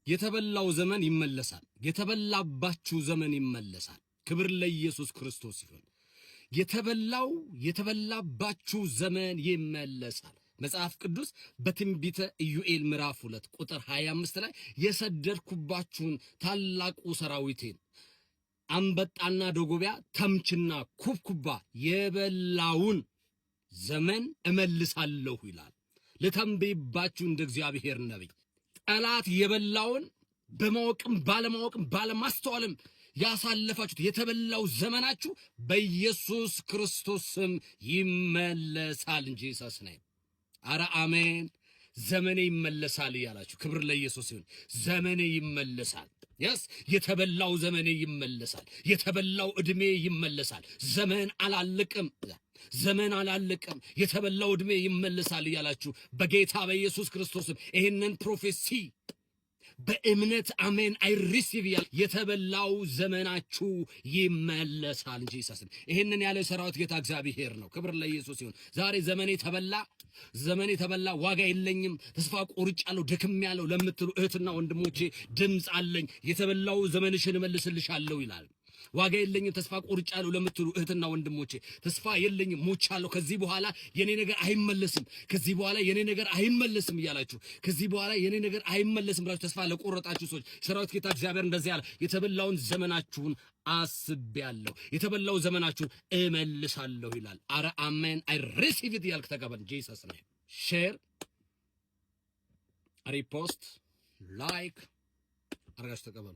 የተበላው ዘመን ይመለሳል። የተበላባችሁ ዘመን ይመለሳል። ክብር ለኢየሱስ ክርስቶስ ይሁን። የተበላው የተበላባችሁ ዘመን ይመለሳል። መጽሐፍ ቅዱስ በትንቢተ ኢዩኤል ምዕራፍ 2 ቁጥር 25 ላይ የሰደድኩባችሁን ታላቁ ሰራዊቴን አንበጣና ደጎቢያ ተምችና ኩብኩባ የበላውን ዘመን እመልሳለሁ ይላል። ልተንብይባችሁ እንደ እግዚአብሔር ነቢይ፣ ጠላት የበላውን፣ በማወቅም ባለማወቅም ባለማስተዋልም ያሳለፋችሁት የተበላው ዘመናችሁ በኢየሱስ ክርስቶስ ስም ይመለሳል in Jesus' name። አረ አሜን። ዘመኔ ይመለሳል እያላችሁ ክብር ለኢየሱስ ይሁን። ዘመኔ ይመለሳል። Yes፣ የተበላው ዘመኔ ይመለሳል። የተበላው ዕድሜ ይመለሳል። ዘመን አላለቅም። ዘመን አላለቅም። የተበላው ዕድሜ ይመለሳል እያላችሁ በጌታ በኢየሱስ ክርስቶስ ስም ይህንን prophecy በእምነት አሜን I receive እያል የተበላው ዘመናችሁ ይመለሳል in Jesus' name። ይህንን ያለው የሰራዊት ጌታ እግዚአብሔር ነው። ክብር ለኢየሱስ ይሁን። ዛሬ ዘመኔ ተበላ፣ ዘመኔ ተበላ፣ ዋጋ የለኝም፣ ተስፋ ቆርጫለሁ፣ ደክሜያለሁ ለምትሉ እህትና ወንድሞቼ ድምፅ አለኝ። የተበላው ዘመንሽን እመልስልሻለሁ ይላል። ዋጋ የለኝም፣ ተስፋ ቆርጫለሁ ለምትሉ እህትና ወንድሞቼ፣ ተስፋ የለኝም፣ ሞቻለሁ፣ ከዚህ በኋላ የኔ ነገር አይመለስም፣ ከዚህ በኋላ የኔ ነገር አይመለስም እያላችሁ፣ ከዚህ በኋላ የኔ ነገር አይመለስም ብላችሁ ተስፋ ለቆረጣችሁ ሰዎች ሰራዊት ጌታ እግዚአብሔር እንደዚህ አለ፣ የተበላውን ዘመናችሁን አስቤያለሁ፣ የተበላው ዘመናችሁን እመልሳለሁ ይላል። አረ አሜን፣ I receive it እያልክ ተቀበል። Jesus' name። Share፣ repost፣ like አድርጋችሁ ተቀበሉ።